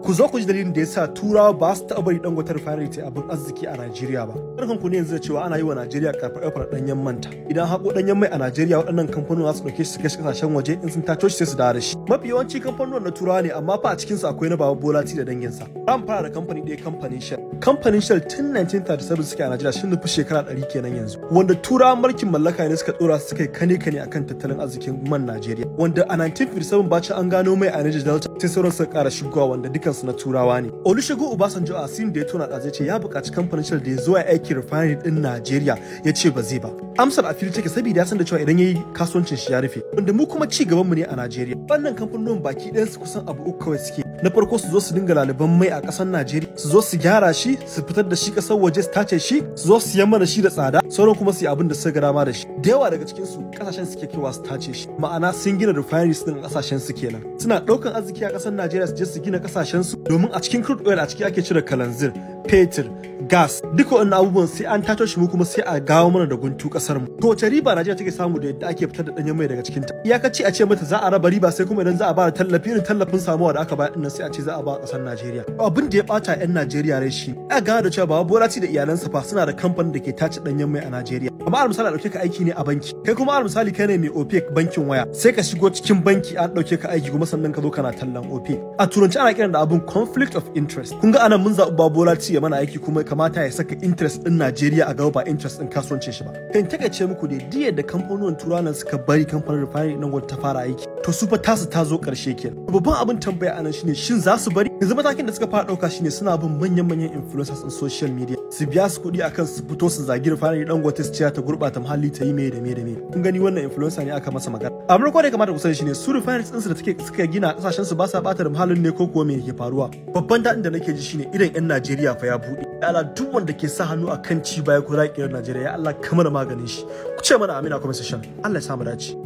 Ku zo ku ji dalilin da yasa Turawa ba su taɓa bari Dangote Refinery ta abin arziki a Najeriya ba. Barkan ku ne yanzu da cewa ana yi wa Najeriya karfa-karfar ɗanyen manta. Idan haƙo ɗanyen mai a Najeriya, waɗannan kamfanonin za su ɗauke shi su kai shi ƙasashen waje, in sun taco shi sai su dawo da shi. Mafi yawanci kamfanonin na Turawa ne, amma fa a cikin su akwai na Baba Bola da danginsa. An fara da kamfani ɗaya, kamfanin Shell. Kamfanin Shell tun 1937 suke a Najeriya, sun nufi shekara 100 kenan yanzu. Wanda Turawan mulkin mallaka ne suka ɗora su suka yi kane-kane akan tattalin arzikin man Najeriya. Wanda a 1957, bacin an gano mai a Niger Delta, sai sauran suka ƙara shigowa, wanda dukansu na Turawa ne. Olusegun Obasanjo, a asirin da ya tona ɗazu, ce ya buƙaci kamfanin Shell da ya zo ya aiki refinery ɗin Najeriya, ya ce ba zai ba. Amsar a fili take, saboda ya san da cewa idan yayi, kasuwancin shi ya rufe. Wanda mu kuma ci gaban mu ne a Najeriya. Wannan kamfanonin baki ɗayan su kusan abu uku kawai suke. Na farko, su zo su dinga laliban mai a ƙasar Najeriya, su zo su gyara shi, su fitar da shi ƙasar waje, su tace shi, su zo su mana shi da tsada, sauran kuma su yi abin da suka ga dama da shi. Da yawa daga cikin su ƙasashen suke kaiwa su tace shi. Ma'ana, sun gina refineries din ƙasashen su kenan. Suna ɗaukan arziki a ƙasar Najeriya su je su gina ƙasashen su, domin a cikin crude oil a ciki ake cire kalanzir, fetur, gas, duka wannan abubuwan sai an tato shi, mu kuma sai a gawo mana da guntu kasar mu. To, wace riba Najeriya take samu da yadda ake fitar da danyen mai daga cikin ta? Iyakaci a ce mata za a raba riba, sai kuma idan za a ba da tallafi, irin tallafin samuwa da aka bayar dinnan, sai a ce za a ba kasar Najeriya. Abin da ya bata yan Najeriya rai shi ya gane da cewa Baba Bola da iyalansa fa suna da kamfanin da ke tace danyen mai a Najeriya. Amma al misali, a dauke ka aiki ne a banki, kai kuma al misali kai ne mai Opay, bankin waya, sai ka shigo cikin banki an dauke ka aiki, kuma sannan ka zo kana tallan Opay. A turanci ana kiran da abun conflict of interest. Kun ga anan mun zaɓi Baba Bola ya mana aiki, kuma kamata ya saka interest din Najeriya a gaba, ba interest din kasuwancin shi ba. Kan takaice muku dai, diyar da kamfanonin Turawan suka bari kamfanin refinery din wata ta fara aiki, to su fa tasu ta zo karshe kenan. Babban abin tambaya anan shine, shin za su bari? Yanzu matakin da suka fara dauka shine suna bin manyan manyan influencers in social media su biya su kuɗi akan su fito su zagi refinery Dangote, su ciya ta gurɓata muhalli, ta yi me da me da me. Kun gani, wannan influencer ne aka masa magana. Amma ko da kamata ku sani shine, su refineries ɗinsu da take suka gina kasashen su ba sa bata da muhallin ne, ko kuwa me ke faruwa? Babban daɗin da nake ji shine idan yan Najeriya fa ya buɗe. Ya Allah, duk wanda ke sa hannu akan ci baya ko zaƙiyar Najeriya, ya Allah, kamar maganin shi. Ku ce mana amin a comment section. Allah ya samu dace.